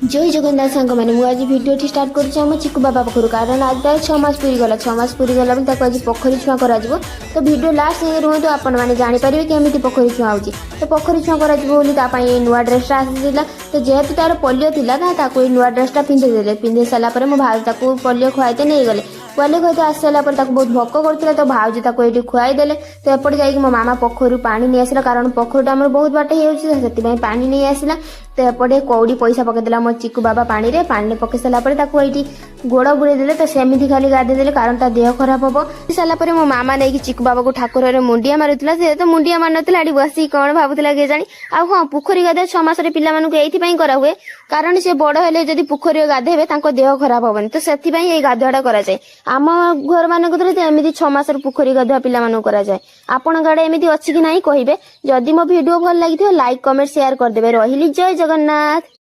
ଜୟ ଜଗନ୍ନାଥ ସାଙ୍ଗମାନେ, ମୁଁ ଆଜି ଭିଡ଼ିଓଟି ଷ୍ଟାର୍ଟ କରୁଛି ଆମ ଚିକୁ ବାବା ପାଖରୁ, କାରଣ ଆଜି ତାର 6 ମାସ ପୁରିଗଲା। 6 ମାସ ପୁରିଗଲା ବୋଲି ତାକୁ ଆଜି ପୋଖରୀ ଛୁଆଁ କରାଯିବ। ତ ଭିଡ଼ିଓ ଲାଷ୍ଟ ଯାଏଁ ରୁହନ୍ତୁ, ଆପଣମାନେ ଜାଣିପାରିବେ କେମିତି ପୋଖରୀ ଛୁଆଁ ହେଉଛି। ତ ପୋଖରୀ ଛୁଆଁ କରାଯିବ ବୋଲି ତା ପାଇଁ ଏଇ ନୂଆ ଡ୍ରେସଟା ଆସିଥିଲା। ତ ଯେହେତୁ ତାର ପୋଲିଓ ଥିଲା ନା, ତାକୁ ଏଇ ନୂଆ ଡ୍ରେସଟା ପିନ୍ଧେଇ ଦେଲେ। ପିନ୍ଧେଇ ସାରିଲା ପରେ ମୋ ଭାଉଜ ତାକୁ ପୋଲିଓ ଖୁଆଇତେ ନେଇଗଲେ। ପୋଲିଓ ଖୁଆଇତେ ଆସି ସାରିଲା ପରେ ତାକୁ ବହୁତ ଭୋକ କରୁଥିଲା, ତ ଭାଉଜ ତାକୁ ଏଇଠି ଖୁଆଇ ଦେଲେ। ତ ଏପଟେ ଯାଇକି ମୋ ମାମା ପୋଖରୀରୁ ପାଣି ନେଇ ଆସିଲା, କାରଣ ପୋଖରୀଟା ଆମର ବହୁତ ବାଟ ହେଇଯାଉଛି, ତ ସେଥିପାଇଁ ପାଣି ନେଇ ଆସିଲା। ତ ଏପଟେ କଉଡ଼ି ପଇସା ପକେଇଦେଲା ମୋ ଚିକୁ ବାବା ପାଣିରେ। ପାଣିରେ ପକେଇ ସାରିଲା ପରେ ତାକୁ ଏଇଠି ଗୋଡ଼ ବୁଡ଼େଇ ଦେଲେ। ତ ସେମିତି ଖାଲି ଗାଧେଇ ଦେଲେ, କାରଣ ତା ଦେହ ଖରାପ ହବ। ସାରିଲା ପରେ ମୋ ମାମା ନେଇକି ଚିକୁ ବାବାକୁ ଠାକୁରରେ ମୁଣ୍ଡିଆ ମାରୁଥିଲା। ସେ ତ ମୁଣ୍ଡିଆ ମାରୁନଥିଲା, ଏଠି ବସିକି କଣ ଭାବୁଥିଲା କେଜାଣି। ଆଉ ହଁ, ପୋଖରୀ ଗାଧୋଇବା 6 ମାସରେ ପିଲାମାନଙ୍କୁ ଏଇଥିପାଇଁ କରାହୁଏ, କାରଣ ସେ ବଡ ହେଲେ ଯଦି ପୋଖରୀରେ ଗାଧେଇବେ, ତାଙ୍କ ଦେହ ଖରାପ ହବନି। ତ ସେଥିପାଇଁ ଏଇ ଗାଧୁଆଟା କରାଯାଏ। ଆମ ଘର ମାନଙ୍କରେ ତ ଏମିତି 6 ମାସର ପୋଖରୀ ଗାଧୁଆ ପିଲାମାନଙ୍କୁ କରାଯାଏ। ଆପଣଙ୍କ ଆଡେ ଏମିତି ଅଛି କି ନାହିଁ କହିବେ। ଯଦି ମୋ ଭିଡିଓ ଭଲ ଲାଗିଥିବ, ଲାଇକ୍, କମେଣ୍ଟ, ସେୟାର କରିଦେବେ। ରହିଲି, ଜୟ ଜଗନ୍ନାଥ।